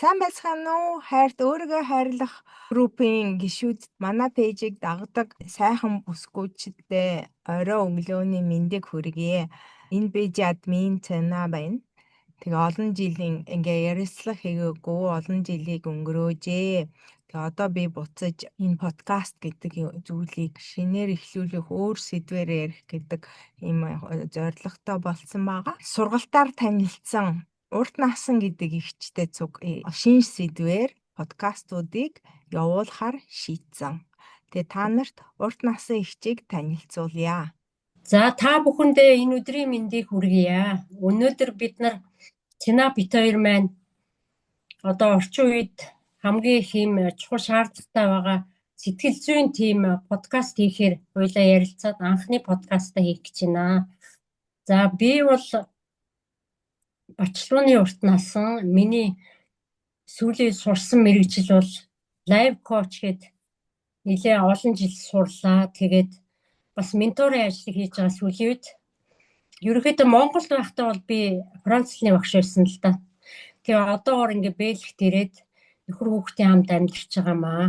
Сайн байцгаана уу? Хайрт өөрийгөө хайрлах группийн гишүүд манай page-ийг дагдаг сайхан бүсгүйчдээ орой өглөөний мэндийг хүргье. Энэ page админ Цэна байна. Тэгээ олон жилийн ингээ ярилцлага хийгээгүй олон жилийг өнгөрөөжээ. Тэгээ одоо би буцаж энэ подкаст гэдэг зүйлийг шинээр эхлүүлэх, өөр сэдвээр ярих гэдэг ийм зорилготой болсон байгаа. Сургалтаар танилцсан урт насан гэдэг эгчтэй цуг шинэ сэдвээр подкастуудыг явуулахар шийдсэн. Тэгээ та нарт урт насан эгчийг танилцуулъя. За, та бүхэндээ энэ өдрийн мэндийг хүргье. Өнөөдөр бид нар Цэна бит хоёр маань одоо орчин үед хамгийн их юм чухал шаардлагатай байгаа сэтгэл зүйн тийм подкаст хийхээр хоёулаа ярилцаад анхны подкастаа хийх гэж байна. За, би бол Бачлууны урт насан. Миний сүүлийн сурсан мэргэжил бол life coach гээд нэлээ олон жил сурлаа. Тэгээд бас менторын ажлыг хийж байгаа сүүлийн үед. Ерөнхийдөө Монголд байхдаа бол би франц хэлний багш байсан л да. Тэгээ одоогор ингээ Бельгид ирээд нөхөр хүүхдийн хамт амьдарч байгаа маа.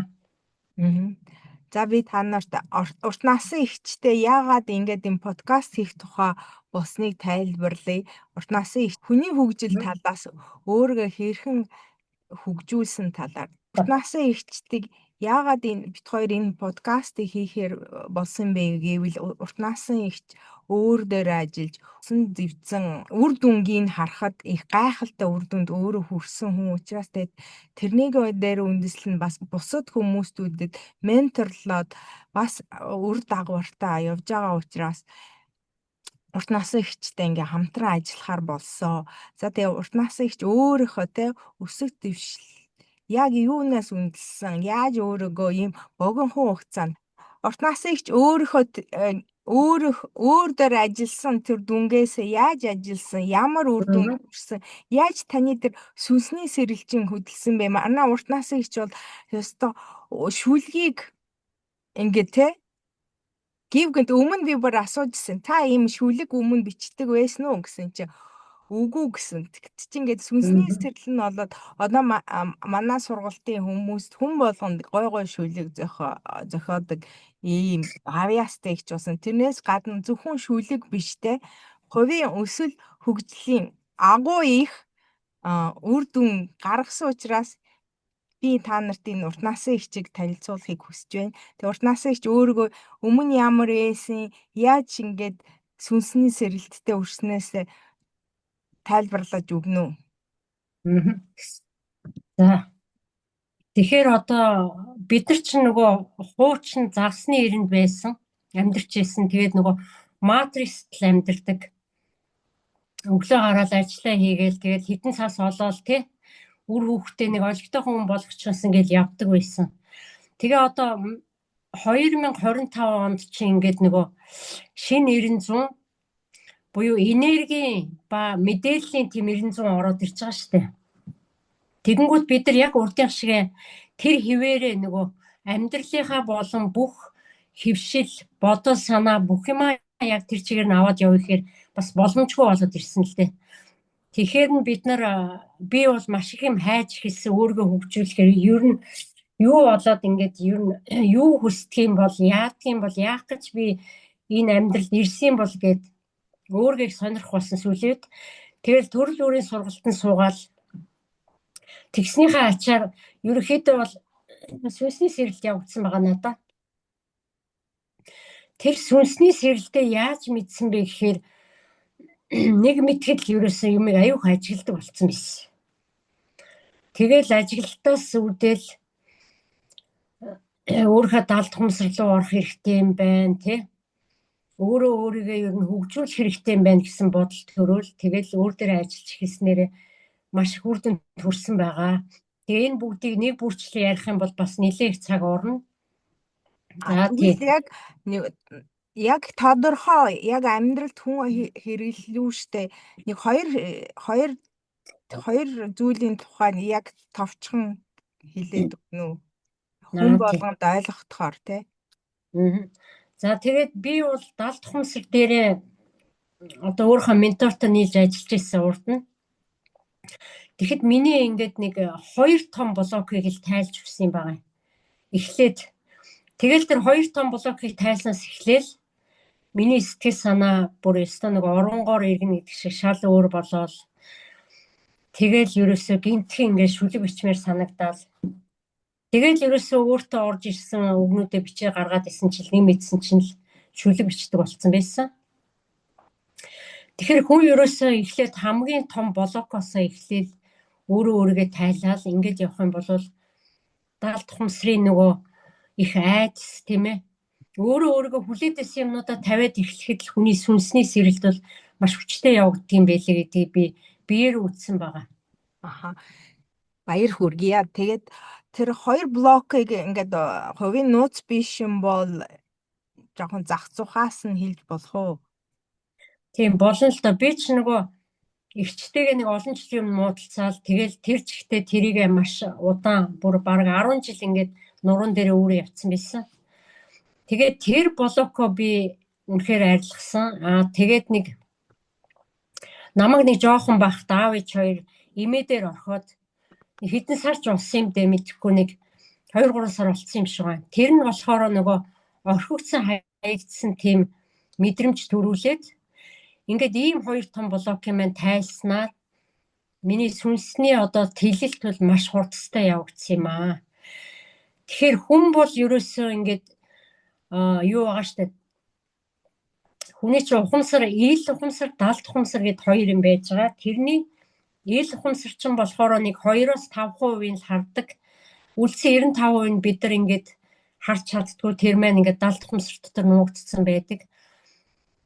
За, би та нарт урт насан эгчтэй яагаад ингэж энэ подкаст хийх тухай болсныг тайлбарлая. Урт насан эгч хүний хөгжил талаас өөрийгөө хэрхэн хөгжүүлсэн талаар. Урт насан эгчдийг яагаад энэ бит хоёр энэ подкастыг хийхээр болсон бэ гэвэл урт насан эгч өөр дээр ажиллаж өссөн зэвцэн үр дүнгийг харахад их гайхалтай үр дүнд өөрөө хүрсэн хүн учраас тэгээд тэрнийг дээр үндэслэн бас бусад хүмүүстүүдэд менторлоод бас үр дагавартай явж байгаа учраас урт насан эгчтэй ингээ хамтран ажиллахаар болсоо. За, тэгээ урт насан эгч өөрийнхөө те өсөх дэвшил яг юунаас үндэслэн, яаж өөрийгөө ийм богино хугацаанд урт насан эгч өөрийнхөө өөрөх өөр дээр ажилласан тэр дүнгээсээ яаж ажилласан, ямар үр дүнд хүрсэн, яаж таны тэр сүнсний сэрэлжин хөдөлсөн бэ? Манай урт насан эгч бол ёстой шүлгийг ингээ те гив гэнт өмнө би бүр асуужсэн. Та ийм шүлэг өмнө бичдэг байсан уу гэсэн чинь үгүй гэсэн. Тэгт чи ингээд сүнсний сэрэл нь болоод одоо манай сургалтын хүмүүст хүн болгонд гой гой шүлэг зохиодог ийм авьяастай эгч болсон. Тэрнээс гадна зөвхөн шүлэг биш те, хувийн өсөл хөгжлийн агуу их үр дүн гаргасан учраас би та нарт энэ урт насан эгчийг танилцуулахыг хүсэж байна. Тэгээ урт насан эгч өөрийгөө өмнө ямар байсан, яаж ингээд сүнсний сэрэлттэй өрснөөс тайлбарлаж өгнө үү? За. Тэгэхээр одоо бид нар чинь нөгөө хуучин загасны эринд байсан, амьдарч байсан. Тэгээд нөгөө матрикст л амьдардаг. Өглөө гараад ажиллаа хийгээл, тэгээд хэдэн цас олоол тий үр хүүхдээ нэг олигтой хүн болгочихсон гэж явдаг байсан. Тэгээ одоо 2025 онд чинь ингээд нөгөө шинэ 900 буюу энергийн ба мэдээллийн тийм 900 ороод ирж байгаа шүү дээ. Тэгэнгүүт бид нар яг урдын шиг тэр хിവэрээ нөгөө амьдралынхаа болон бүх хэвшил, бодол санаа бүх юмаа яг тэр чигээр нь аваад явах гэхээр бас боломжгүй болоод ирсэн л дээ. Тэгэхээр нь бид нар, би бол маш их юм хайж эхэлсэн өөрийгөө хөгжүүлэхээр. Ер нь юу болоод ингээд ер нь юу хүсдэг юм бол, яадаг юм бол, яах гэж би энэ амьдралд ирсэн бол гэд өөрийгөө сонирхох болсон сүүлийн үед. Тэгэл төрөл бүрийн сургалтанд суугаал, тэгснийхээ ачаар ерөнхийдөө бол сүнсний сэрэлт явагдсан байгаа надаа. Тэр сүнсний сэрэлтээ яаж мэдсэн бэ гэхээр нэг мэтгэл ерөөсөн юмыг аюух ажигладаг болцсон байсан. Тэгэл ажиглалтаас үүдэл өөрийнхөө далд ухамсар руу орох хэрэгтэй юм байна тий. Өөрөө өөрийгөө ер нь хөгжүүлэх хэрэгтэй юм байна гэсэн бодол төрөөл, тэгэл өөр дээрээ ажиллаж эхэлснээрээ маш их үр дүнд хүрсэн байгаа. Тэгээ энэ бүгдийг нэг бүрчлэн ярих юм бол бас нэлээд их цаг орно. За, тий. Яг яг тодорхой яг амьдралд хүн хэрэглүүштэй нэг хоёр зүйлийн тухай яг товчхон хэлээд өгнө үү? Хүн болгонд ойлгохдохоор тий. За, тэгээд би бол далд ухамсар дээрээ одоо өөрийнхөө ментортой нийлж ажиллаж байсан урд нь. Тэгэхэд миний ингээд нэг хоёр том блокийг л тайлж өгсөн юм байна. Эхлээд тэгэл тэр хоёр том блокийг тайлснаас эхлээл миний сэтгэл санаа бүр ёстой нэг оронгоор иргэнэ гэдэг шиг шал өөр болоод тэгэл ерөөсөө гинтхэн ингээд шүлэг бичмээр санагдаал. Тэгэл ерөөсөө өөртөө орж ирсэн үгнүүдээ бичээ гаргаад исэн чил нэг мэдсэн чинь л шүлэг бичдэг болцсон байсан. Тэгэхээр хүн ерөөсөө эхлээд хамгийн том блокосоо эхлээл өөрөө өөрийгөө тайлаад ингээд явах юм бол даалт ухамсрын нөгөө их айдас, тийм ээ, өөрөө өөрийгөө хүлээдсэн юмнуудаа тавиад эхлэхэд л хүний сүнсний сэрэлт бол маш хүчтэй явагддаг юм байлээ гэдгийг би биеэр үзсэн байгаа. Аха. Баяр хүргье. Тэгээд тэр хоёр блокыг ингээд хувийн нууц биш юм бол жоохон зах зухаас нь хэлж болох уу? Тийм болно л доо. Би ч нөгөө эгчтэйгээ нэг олон жилийн өмнө муудалцаал тэгэл тэр чигтээ тэрийгэ маш удаан бүр бараг 10 жил ингээд нуруунд дээр өөрөө явцсан байсан. Тэгээд тэр блоко би үнэхээр арилгасан. Аа тэгээд нэг намайг нэг жоохон бах аав ээж хоёр эмээ дээр орхиод хэдэн сар ч болсон юм дээ мэдэхгүй, нэг 2 3 сар болцсон юм шиг байна. Тэр нь болохоор нөгөө орхигдсон хаягдсан тийм мэдрэмж төрүүлээд ингээд ийм хоёр том блок юм байна тайлснаар миний сүнсний одоо тэлэлт бол маш хурдтай явагдсан юм аа. Тэгэхээр хүн бол ерөөсөө ингээд юу байгаа штэ. Хүний чинь ухамсар, ил ухамсар, далд ухамсар гэд хоёр юм байж байгаа. Тэрний ил ухамсар чинь болохоор нэг 2-оос 5% л хардаг. Үлдсэн 95% нь бид нар ингээд харж чаддгүй, тэр маань ингээд далд ухамсар дотор нуугдсан байдаг.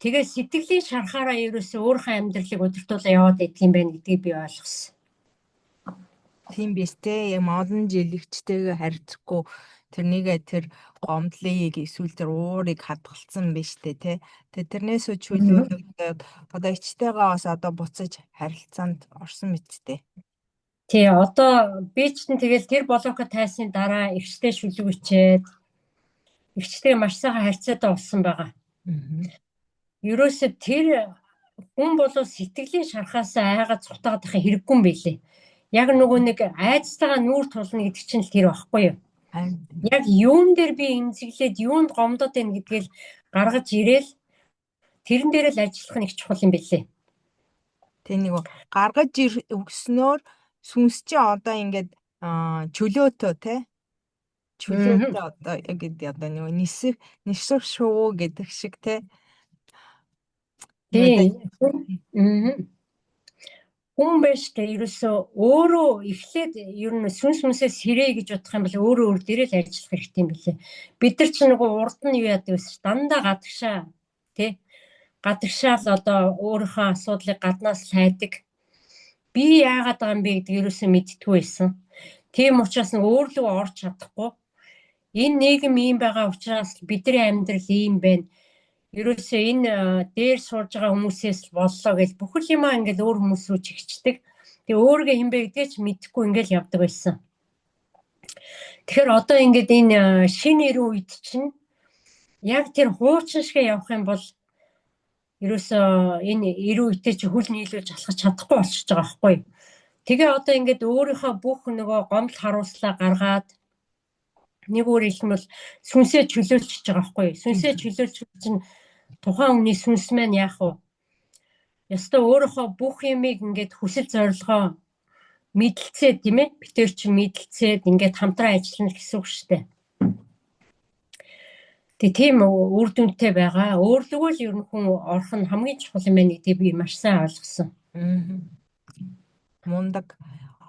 Тэгээ сэтгэлийн шархаараа ерөөсөө өөрийнхөө амьдралыг удирдуулаа яваад идэх юм байна гэдгийг би ойлгосон. Тийм биз дээ. Юм олон жил эгчтэйгээ харьцахгүй тэрнийгээ тэр гомдлыг эсвэл тэр уурыг хадгалсан биш үү те. Тэгээ тэрнээс чөлөөлөгдөд одоо эгчтэйгээ бас одоо буцаж харилцаанд орсон мэт дээ. Тий, одоо би ч тэгэл тэр блоко тайсны дараа эгчтэй шүлэг бичээд эгчтэйгээ маш сайхан харьцаатай болсон байгаа. Ерөөсө тэр хүн болов сэтгэлийн шархаасаа айгаад цухтаагаад байх хэрэггүй юм билээ. Яг нөгөө нэг айдастайгаа нүүр тулна гэдэг чинь л тэр багхгүй юу? Яг юун дээр би эмзэглээд юунд гомдоод байна гэдгээл гаргаж ирээл тэрэн дээр л ажиллах нь их чухал юм билээ. Тэг нэг гаргаж өгснөөр сүнс чи одоо ингээд чөлөөтөө те, чөлөөтөө одоо яг одоо нэг нисэх нисэх шувуу гэдэг шиг те. Тийм. Хүн байж та ерөөсөө өөрөө эхлээд ер нь сүнс сүнсээ сэрээ гэж бодох юм бол өөрөө өөр дээрээ л ажиллах хэрэгтэй юм билээ. Бид нар ч нөгөө урд нь юу яадаг вэ? Дандаа гадагшаа тий. Гадагшаа л одоо өөрийнхөө асуудлыг гаднаас л хайдаг. Би яагаад байгаа юм бэ гэдэг ерөөсөө мэдтгүй байсан. Тийм учраас нэг өөрлөгөө орж чадахгүй. Энэ нийгэм ийм байгаа учраас бидний амьдрал ийм байна. Ерөөсөө энэ дээр сууж байгаа хүмүүсээс л боллоо гэж бүхэл юмаа ингээл өөр хүмүүс рүү чигчдэг. Тэгээ өөрийгөө хэн бэ гэдгээ ч мэдэхгүй ингээл явдаг байсан. Тэгэхээр одоо ингээд энэ шинэ эрийн үед чинь яг тэр хуучин шиг явах юм бол ерөөсөө энэ эрийн үедээ чи хөл нийлүүлж алхаж чадахгүй болчихж байгаа байхгүй юу. Тэгээ одоо ингээд өөрийнхөө бүх нөгөө гомдол харуулслаа гаргаад нэг өөр хэлэх юм бол сүнсээ чөлөөлчихөж байгаа байхгүй юу. Сүнсээ чөлөөлчих чинь тухайн хүний сүнс маань яах вэ? Ёстой өөрийнхөө бүх юмыг ингээд хүсэл зорилгоо мэдлцээ, тийм ээ. Битэр чи мэдлцээд ингээд хамтран ажиллана гэсэн үг шүү дээ. Тэгээ тийм үр дүнтэй байгаа. Өөрлөгөө л ер нь хүн орох нь хамгийн чухал юм байна гэдгийг би маш сайн ойлгосон. Мундаг.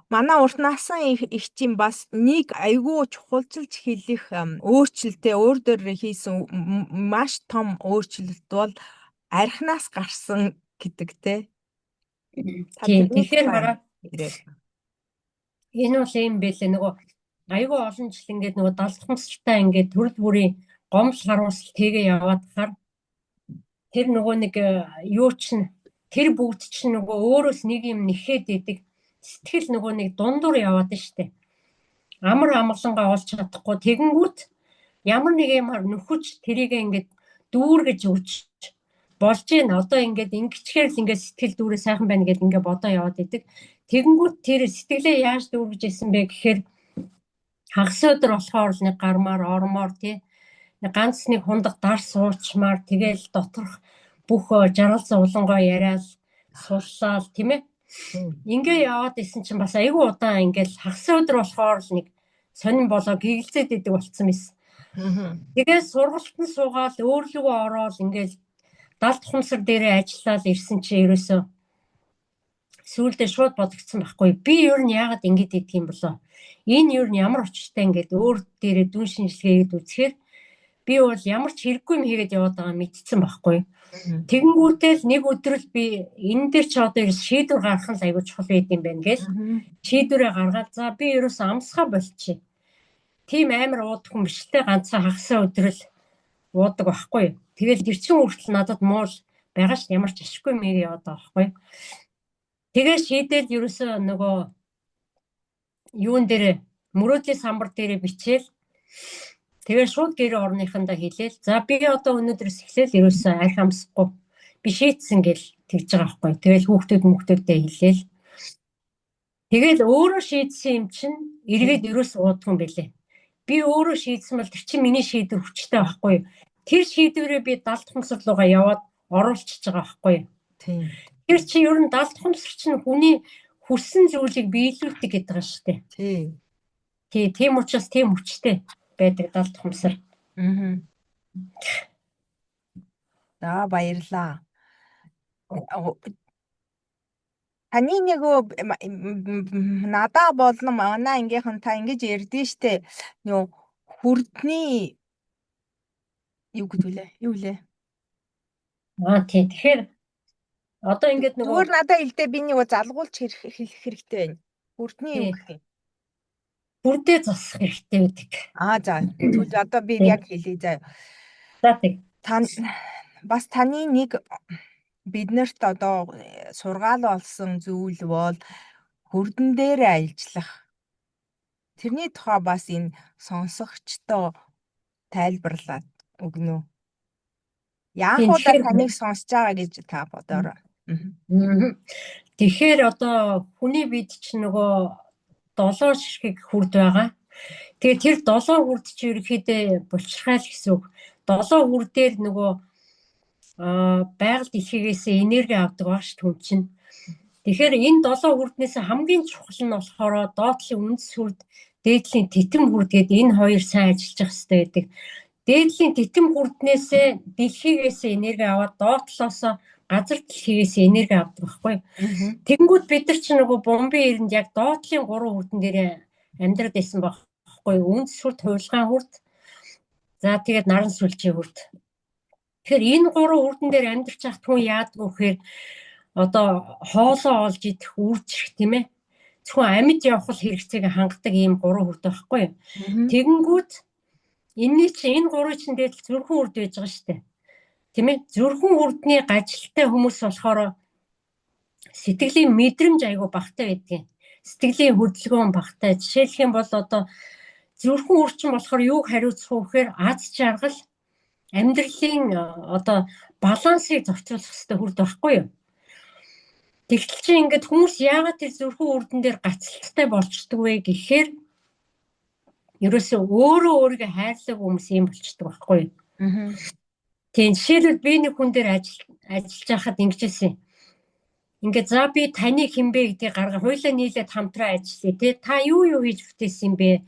Манай урт насан эгчийн бас нэг айгүй чухалчилж хэлэх өөрчлөлтөө өөр дөр хийсэн маш том өөрчлөлт бол архинаас гарсан гэдэг те. Тийм. Тэгэхээр хараа энэ бол юм бэлээ, нөгөө айгүй олон жил ингээд нөгөө далдахмстай ингээд төрөл бүрийн гомдол харуулсал тэгээ яваад хаар тэр нөгөө нэг юу чинь тэр бүгд чинь нөгөө өөрөөс нэг юм нэхэд идэг, сэтгэл нөгөө нэг дундуур яваад штэ. Амар амгалангаа олж чадахгүй тэгэнгүүт ямар нэг юмар нөхөж тэрийг ингээд дүүргэж өгч болж гин, одоо ингээд ингэчгээр л ингээд сэтгэл дүүрээ сайхан байна гэдээ ингээд бодоо яваад идэг. Тэгэнгүүт тэр сэтгэлээ яаж дүүргэж исэн бэ гэхээр хагас өдөр болохоор л нэг гармаар ормоор тий нэг ганц нэг хундаг дар суучмаар тэгэл доторх бүх жаргал зовлонгоо яриад суллаад тийм ээ. Ингээ яваад исэн чинь бас айгүй удаан ингээл хагас өдөр болохоор л нэг сонин болоо гигэлзээд идэг болцсон байсан. Тэгээд сургалтанд нь суугаал өөрлөгөө ороод ингээл далд ухамсар дээрээ ажиллаад ирсэн чинь ерөөсөө сүүлдээ шууд бодогдсон байхгүй. Би ер нь яагаад ингэж идэх юм болоо? Энэ ер нь ямар учиртай ингээд өөр дээрээ дүн шинжилгээгээд үзэхээр би бол ямар ч хэрэггүй юм хийгээд яваад байгаа мэдсэн байхгүй. Тэгэнгүүтээ л нэг өдөр л би энэ дээр ч одоо ерөөс шийдвэр гаргах нь айгүй чухал байд юм байна гэл шийдвэрээ гаргаад за би ерөөс амсгаа болчих. Тийм амар уудаг хүн биш л те, ганцхан хагасаа өдрөл уудаг байхгүй. Тэгэл тэр чин хүртэл надад муул байгаа ш, ямар ч ашиггүй юм яваад байгаа байхгүй. Тэгээ шийдэл ерөөсөө нөгөө юун дээр мөрөөдлийн самбар дээрээ бичээл тэгээ шууд гэр орныхондоо хэлээл за би одоо өнөөдрөөс эхлээл ерөөсөө арх амсахгүй би шийдсэн гэл тэгж байгаа байхгүй. Тэгэл хүүхдүүд мөхтөдөө хэлээл. Тэгэл өөрөө шийдсэн юм чинь эргээд ерөөс уудах юм бэлээ. Би өөрөө шийдсэн бол тэр чинь миний шийдвэр хүчтэй байхгүй. Тэр шийдвэрээ би далд ухамсар руугаа яваад оруулчихж байгаа байхгүй. Тийм. Тэр чинь ер нь далд ухамсар чинь хүний хүссэн зүйлийг биелүүлдэг гэдэг байгаа шүү дээ. Тийм. Тий, тийм учраас тийм хүчтэй байдаг далд ухамсар. Аа. За баярлаа. Таны нөгөө надаа болон манай ангийнхан та ингэж ярьдэн штэ. Нөгөө хүрдний юу гэдэг вүлээ? Юу вүлээ? Аа тий. Тэгэхээр одоо ингээд нөгөө зүгээр надаа хэлдэ би нөгөө залгуулж хэлэх хэрэгтэй байна. Хүрдний юу гэх юм? Хүрдээ засах хэрэгтэй байдаг. Аа за. Тэгвэл одоо би яг хэлье заа. За тэг. Та бас таны нэг биднэрт одоо сургаал болсон зүйл бол хүрдэн дээр ажиллах. Тэрний тухай бас энэ сонсогчдоо тайлбарлаад өгнө үү? Яах удаа таныг сонсож байгаа гэж та бодоорой. Тэгэхээр одоо хүний бид чинь нөгөө 7 ширхэг хүрд байгаа. Тэгээ тэр 7 хүрд чи ерөнхийдөө булчирхай л гэсэн үг. 7 хүрдээр нөгөө байгаль дэлхийгээс энерги авдаг баг ш түн чинь. Тэгэхээр энэ 7 хүрднээс хамгийн чухал нь болохоор доотлын үндэс хүрд, дээдлийн титэм хүрд гэдэг энэ хоёр сайн ажиллаж явах хэрэгтэй байдаг. Дээдлийн титэм хүрднээсээ дэлхийгээс энерги аваад доотлоосоо газар дэлхийгээс энерги авдаг байхгүй. Тэгэнгүүт бид нар чинь нөгөө бомбын эрэнд яг доотлын 3 хүрдэн дээр амьдраад байсан байхгүй. Үндэс хүрд, хувилгаан хүрд. За тэгээд наран сүлжээ хүрд. Тэгэхээр энэ 3 хүрдэн дээр амьдарч байхад хүн яадаг вэ гэхээр одоо хоолоо олж идэх, үржих тийм ээ. Зөвхөн амьд явах л хэрэгцээг хангадаг ийм 3 хүрд байхгүй. Тэгэнгүүт энэний чинь энэ гурвын чинь дээд зүрхэн хүрд байж байгаа шүү дээ. Тийм ээ. Зүрхэн хүрдний гажилтай хүмүүс болохоор сэтгэлийн мэдрэмж айгүй багтай байдгийн. Сэтгэлийн хөдөлгөөн багтай. Жишээлх юм бол одоо зүрхэн үрчин болохоор юуг хариуцах вэ гэхээр аз жаргал, амьдралын одоо балансыг зохицуулах хэрэгтэй хүрд байхгүй юу? Тэгтэл чи ингээд хүмүүс яагаад тэр зүрхэн үрдэн дээр гацалттай болчдөг вэ гэхээр ерөөсөө өөрөө өөрийгөө хайрлаг хүмүүс юм болчдөг байхгүй юу? Тийм, жишээлбэл би нэг хүн дээр ажиллаж байхад ингэж хэлсэн. Ингээд за би таны хэн бэ гэдгийг гаргаа хоёлаа нийлээд хамтран ажиллая тий. Та юу юу хийж бүтээсэн юм бэ?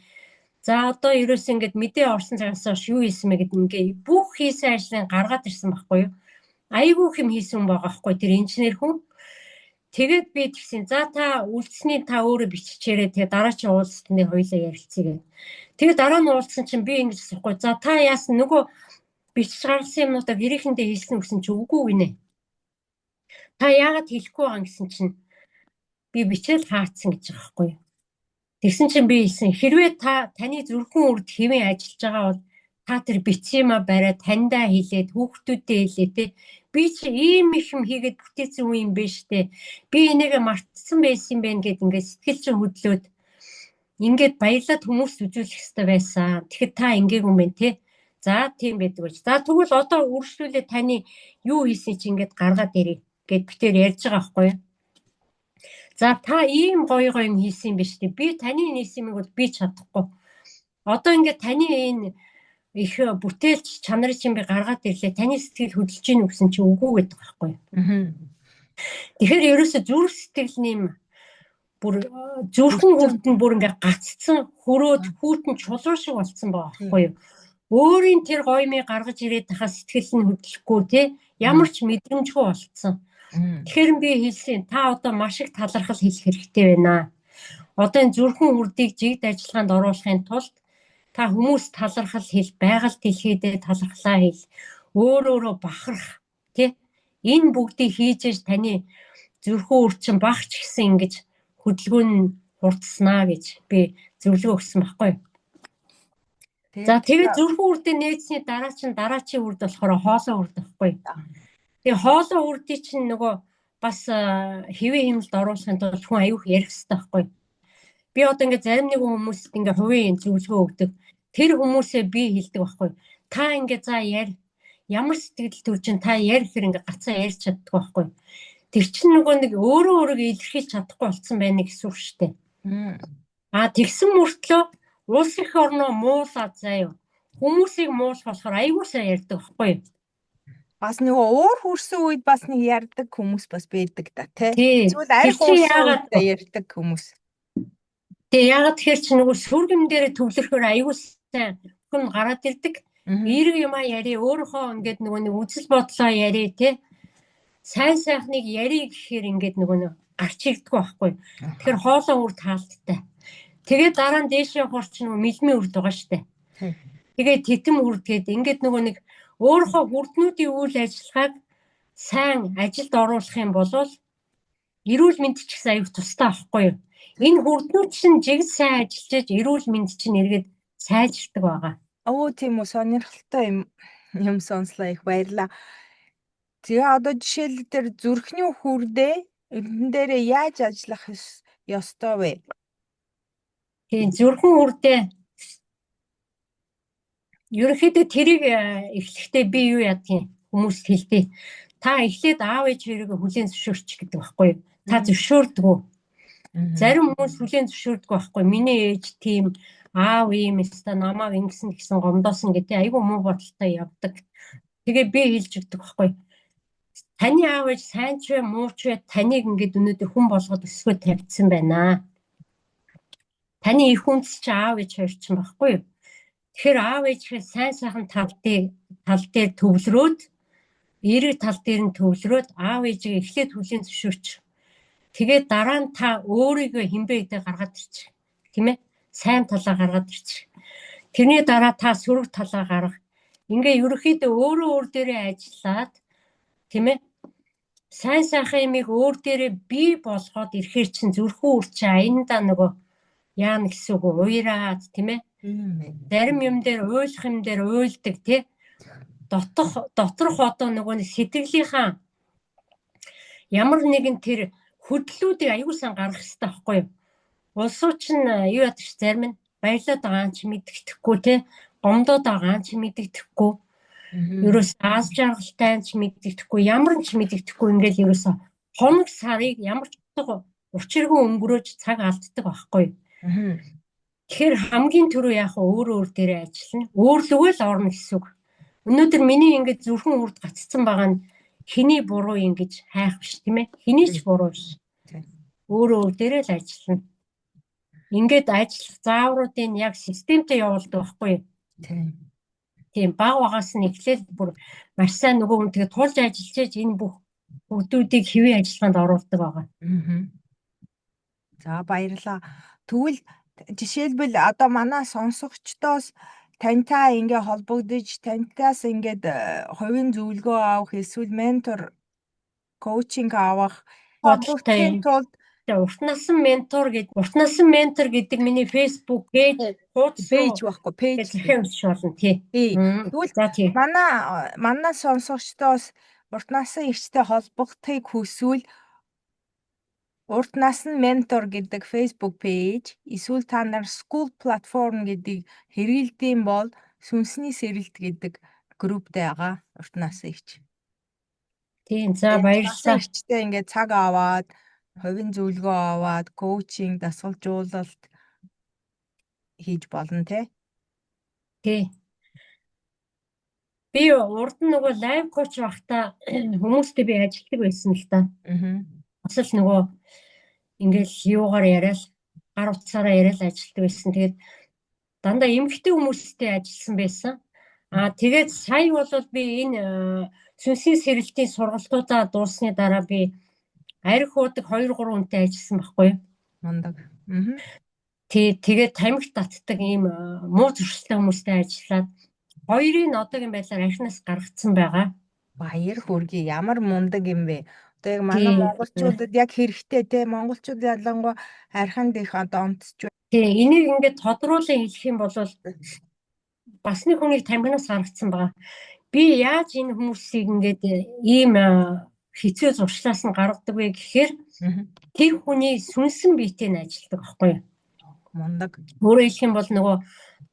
За одоо ерөөс ингээд мэдээ орсон цагаас хойш юу хийсэн бэ гэдэг ингээ бүх хийсэн ажлыг гаргаад ирсэн байхгүй юу? Айгүй юм хийсэн байгаа байхгүй тэр инженер хүн. Тэгээд би тэгсэн. За та үлдсэний та өөрөө биччихээрээ тэгээ дараачийн уулзалтны хоёлаа ярилцъя гэх. Тэгээд дараа нь уулзсан чинь би ингэж асуухгүй. За та яасан нөгөө бичиж гаргасан юмнуудаа гэрээхэндээ хэлсэн гэсэн чи үгүй гинэ. Та яагаад хэлэхгүй байгаа гэсэн чинь би бичээл хаацсан гэж байгаа байхгүй юу. Тэгсэн чинь би хэлсэн хэрвээ та таны зүрхэн үрд хэвэн ажиллаж байгаа бол та тэр бичсэн юмаа бариад таньдаа хэлээд хүүхдүүдэд хэлээ те. Би чи ийм их юм хийгээд бүтээсэн хүн юм биш те. Би энийг мартсан байсан юм байна гэд ингээд сэтгэл чинь хөдлөөд ингээд баярлаад хүмүүст үзүүлэх хэрэгтэй байсан. Тэгэхэд та ингээгүй юм байна те. За тийм байдаг болж. За тэгвэл одоо үргэлжлүүлээ таны юу хийсэн чи ингээд гаргаад ирээ гэд битээр ярьж байгаа байхгүй юу. За та ийм гоё гоё юм хийсэн юм биш үү? Би таны хийсэн юмыг бол би чадахгүй. Одоо ингээд таны энэ их бүтээлч чанарыг чинь би гаргаад ирлээ. Таны сэтгэл хөдлөж гин үгсэн чи үгүй гэдэг байхгүй. Тэгэхээр ерөөсө зүрх сэтгэл нэм бүр зүрхэн хүрдэн бүр ингээд гаццсан хөрөөд хүүтэн чулуу шиг болцсон байгаа байхгүй юу? Өөрийн тэр гоёмыг гаргаж ирээд тахаа сэтгэл нь хөдлөхгүй те ямар ч мэдрэмжгүй болцсон. Тэгэхээр би хэлсэн та одоо маш их талархал хэлэх хэрэгтэй байна. Одоо энэ зүрхэн үрдийг жигд ажиллагаанд оруулахын тулд та хүмүүс талархал хэл, байгаль дэлхийдээ талархлаа хэл, өөр өөрөө бахарх тий энэ бүгдийг хийж ээж таны зүрхэн үр чинь багч гэсэн ингэж хөдөлгөөн нь хурдснаа гэж би зөвлөгөө өгсөн байхгүй. За тэгээд зүрхэн үрдээ нээсний дараа чинь дараачийн үрд болохоор хоолой үрд байхгүй. Тэгээ хоолой үрдий чинь нөгөө бас хэвээ хэмнэлд оруулахын тулд хүн аюух ярих хэрэгтэй байхгүй. Би одоо ингээд зарим нэгэн хүмүүст ингээд хувийн зөвлөгөө өгдөг. Тэр хүмүүсээ би хэлдэг байхгүй. Та ингээд за яар ямар сэтгэл төр чинь та яар гэхэр ингээд гацаа ярьж чаддаг байхгүй. Тэр чинь нөгөө нэг өөрөө өөрийгөө илэрхийлж чадахгүй болцсон байна гэсэн үг шүү дээ. Аа тэгсэн мөртлөө улс их орноо муулаад заяа. Хүмүүсийг муулах болохоор аягүй сайн ярьдаг байхгүй. Бас нөгөө уур хүрсэн үед бас нэг ярьдаг хүмүүс бас байдаг да тий. Эсвэл арх уусан үед ярьдаг хүмүүс. Тэгээ яагаад тэгэхээр чи нөгөө сүргэм дээрээ төвлөрөхөөр аягүй сайн хүн гараад ирдэг. Эерэг юмаа яри өөрийнхөө ингээд нөгөө нэг үзэл бодлоо яри тий. Сайн сайхныг яри гэхээр ингээд нөгөө нэг гарч ирдэггүй байхгүй. Тэгэхээр хоолоо үр таалттай. Тэгээд дараа нь дээшээ явахаар чи нөгөө мэлмийн үрд байгаа штэ. Тэгээд титэм үрд гээд ингээд нөгөө нэг өөрийнхөө хүрднүүдийн үйл ажиллагааг сайн ажилд оруулах юм бол эрүүл мэнд ч гэсэн аюу тустай байхгүй юу? Энэ хүрднүүд чинь жиг сайн ажиллаж эрүүл мэнд чинь эргээд сайжирдаг байгаа. Өө тийм үү, сонирхолтой юм сонслоо, их баярлаа. Тэгээ одоо жишээлбэл тэр зүрхний хүрдээ эрдэн дээрээ яаж ажиллах ёстой вэ? Тийм, зүрхэн хүрдээ ерөнхийдөө тэрийг эхлэхдээ би юу яадгийг хүмүүст хэлдэг. Та эхлээд аав ээж хоёрыг хүлээн зөвшөөрч гэдэг байхгүй юу? Та зөвшөөрдгөө. Зарим хүмүүс хүлээн зөвшөөрдгөө байхгүй. Миний ээж тийм, аав ийм өста намайг ингэсэн гэсэн гомдоосон гэдэг айгүй муу бодолтой явдаг. Тэгээ би хэлж өгдөг байхгүй. Таны аав ээж сайн ч вэ муу ч вэ таныг ингээд өнөөдөр хүн болгоод өсгөө тавьчихсан байна. Таны их үндэс чи аав ээж хоёр чинь байхгүй юу? Тэгэхээр аав ээжээ сайн сайхан тал дээр төвлөрөөд, эерэг тал дээр нь төвлөрөөд аав ээжигээ эхлээд хүлээн зөвшөөрч. Тэгээд дараа нь та өөрийгөө хинбэ гэдэг гаргаад ирчих. Тийм ээ? Сайн талаа гаргаад ирчих. Тэрний дараа та сөрөг талаа гарга. Ингээ ерөнхийдөө өөрөө өөр дээрээ ажиллаад, тийм ээ? Сайн сайхан юмыг өөр дээрээ бий болгоод ирэхээр чинь зүрхүү үр чи аяндаа нөгөө яана гэсэн үг, уйраад, тийм ээ? Зарим юм дээр уйлах юм дээр уйлдаг, тий? Доторх одоо нөгөө сэтгэлийнхаа ямар нэгэн тэр хөдлүүдийг аягүй сайн гаргах хэрэгтэй байхгүй юу? Улсууд чинь юу яадаг ч зарим нь баярлаад байгаа юм чи мэддэхгүй, тий? Гомдоод байгаа юм чи мэддэхгүй. Ерөөс аз жаргалтай юм чи мэддэхгүй, ямар ч мэддэхгүй ингээл ерөөсө хоног сарыг ямар ч утга учиргүй өнгөрөөж цаг алддаг байхгүй юу? Тэгэхээр хамгийн түрүү яг өөр өөр дээрээ ажиллана. Өөрлөгөө л орно гэсэн үг. Өнөөдөр миний ингэж зүрхэн үрд гаццсан байгаа нь хэний буруу юм гэж хайх биш, тийм ээ? Хэний ч буруу биш. Өөр өөр дээрээ л ажиллана. Ингээд ажиллах заавруудыг яг системтэй явуулдаг байхгүй юу? Тийм, баг багаас нь эхлээл бүр маш сайн нөгөө хүн тэгээ тулж ажиллаж ээж энэ бүх үрдүүдийг хэвийн ажиллагаанд оруулдаг байгаа. За баярлалаа. Тэгвэл жишээлбэл одоо манай сонсогчдоос тантай ингээ холбогдож, тантаас ингээд хувийн зөвлөгөө авах эсвэл ментор коучинг авах бодлогын тулд урт насан ментор гэдэг, урт насан ментор гэдэг миний Facebook пэйж хуудас пэйж байхгүй пэйж захиа өсч болно тий. Тэгвэл манай сонсогчдоос урт насан эгчтэй холбогдохыг хүсвэл урт насан ментор гэдэг Facebook пэйж эсвэл та нар School Platform гэдэг хэрэглэдэм бол сүнсний сэрэлт гэдэг групптэй байгаа урт насан эгч. Тийм, за баярлалаа. Эгчтэй ингээд цаг аваад Хувийн зөвлөгөө аваад coaching, дасгалжуулалт хийж болно те. Тий. Би урд нь нөгөө life coach байхдаа хүмүүстэй би ажилладаг байсан л да. Бас л нөгөө ингээл юугаар яриад, гар утсаараа яриад ажилладаг байсан. Тэгээд дандаа эмэгтэй хүмүүстэй ажилласан байсан. Аа, тэгээд сая бол би энэ сүнсийн сэрэлтийн сургалтуудаа дууссаны дараа би архи уудаг 2 3 хүнтэй ажилласан байхгүй юу? Мундаг. Тий, тэгээд тамхи татдаг ийм муу зуршилтай хүмүүстэй ажиллаад хоёрын одоогийн байдлаар архинаас гаргацсан байгаа. Баяр хүргэе. Ямар мундаг юм бэ? Одоо яг манай монголчуудад яг хэрэгтэй те. Монголчууд ялангуяа архинд их одоо онцч. Тий, энийг ингээд тодруулан хэлэх юм бол бас нэг хүнийг тамхинаас гаргацсан байгаа. Би яаж энэ хүмүүсийг ингээд ийм хэцүү зуршлаас нь гаргадаг вэ гэхээр тэр хүний сүнсэн биетэй нь ажилладаг байхгүй юу? Мундаг. Өөрөөр хэлэх юм бол нөгөө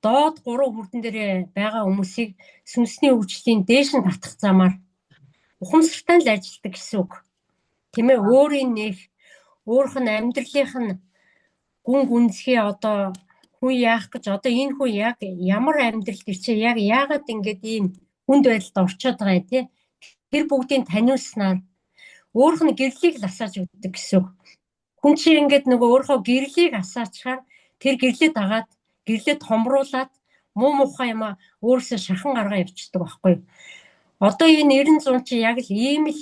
доод 3 хүрдэн дээр байгаа хүмүүсийг сүнсний хөгжлийн дээш нь татах замаар ухамсартай л ажилладаг гэсэн үг. Тийм ээ, өөрийн нэх, өөрөх нь амьдралынх нь гүн гүнзгий, одоо хүн яах гэж, одоо энэ хүн яг ямар амьдралд ирчээ, яг яагаад ингэж ийм хүнд байдалд орчоод байгаа юм те. Тэр бүгдийг таниулснаар өөрөх нь гэрлийг л асааж өгдөг гэсэн үг. Хүн чинь ингээд нөгөө өөрийнхөө гэрлийг асаачаар, тэр гэрлээ дагаад, гэрлээ томруулаад муу мухай юм өөрөөсөө шахан гаргаа явчихдаг байхгүй юу. Одоо энэ 90 100 чи яг л ийм л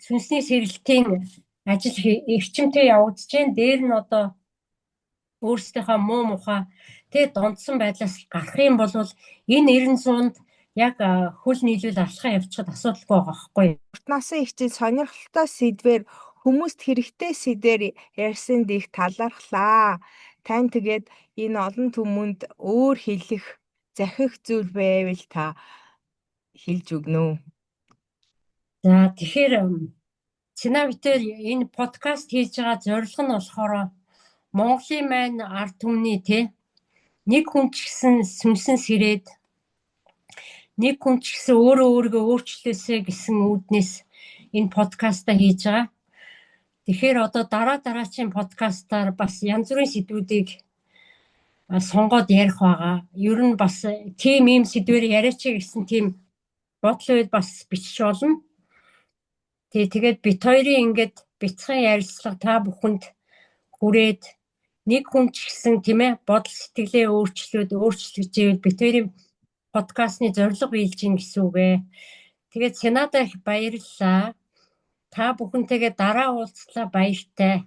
сүнсний сэрэлтийн ажил эрчимтэй явагдаж байна. Дээр нь одоо өөрсдийнхөө муу мухай тэгээ донтсон байдлаас гарах юм бол энэ 90 100-нд яг хөл нийлүүл алхаа явчихад асуудалгүй байгаа байхгүй юу. Урт насан эгчийн сонирхолтой сэдвээр, хүмүүст хэрэгтэй сэдвээр ярьсанд их талархлаа. Тань тэгээд энэ олон түмэнд өөр хэлэх, захих зүйл байвал та хэлж өгнө үү? За, тэгэхээр Цэна битээр энэ подкаст хийж байгаа зорилго нь болохоор Монголын маань ард түмний те нэг хүн ч гэсэн сүнсэн сэрээд, нэг хүн ч гэсэн өөрөө өөрийгөө өөрчлөөсэй гэсэн үүднээс энэ подкаста хийж байгаа. Тэгэхээр одоо дараа дараачийн подкастаар бас янз бүрийн сэдвүүдийг сонгоод ярих байгаа. Ер нь бас тийм ийм сэдвээр яриач гэсэн тийм бодол үед бас бичиж болно. Тий, тэгээд бид хоёрын ингээд бяцхан ярилцлага та бүхэнд хүрээд, нэг хүн ч гэсэн тийм ээ бодол сэтгэлээ өөрчлөөд өөрчлөж ивэл бид хоёрын подкастны зорилго биелж гин гэсэн үг ээ. Тэгээд Сенада их баярлалаа. Та бүхэнтэйгээ дараа уулзлаа, баяртай.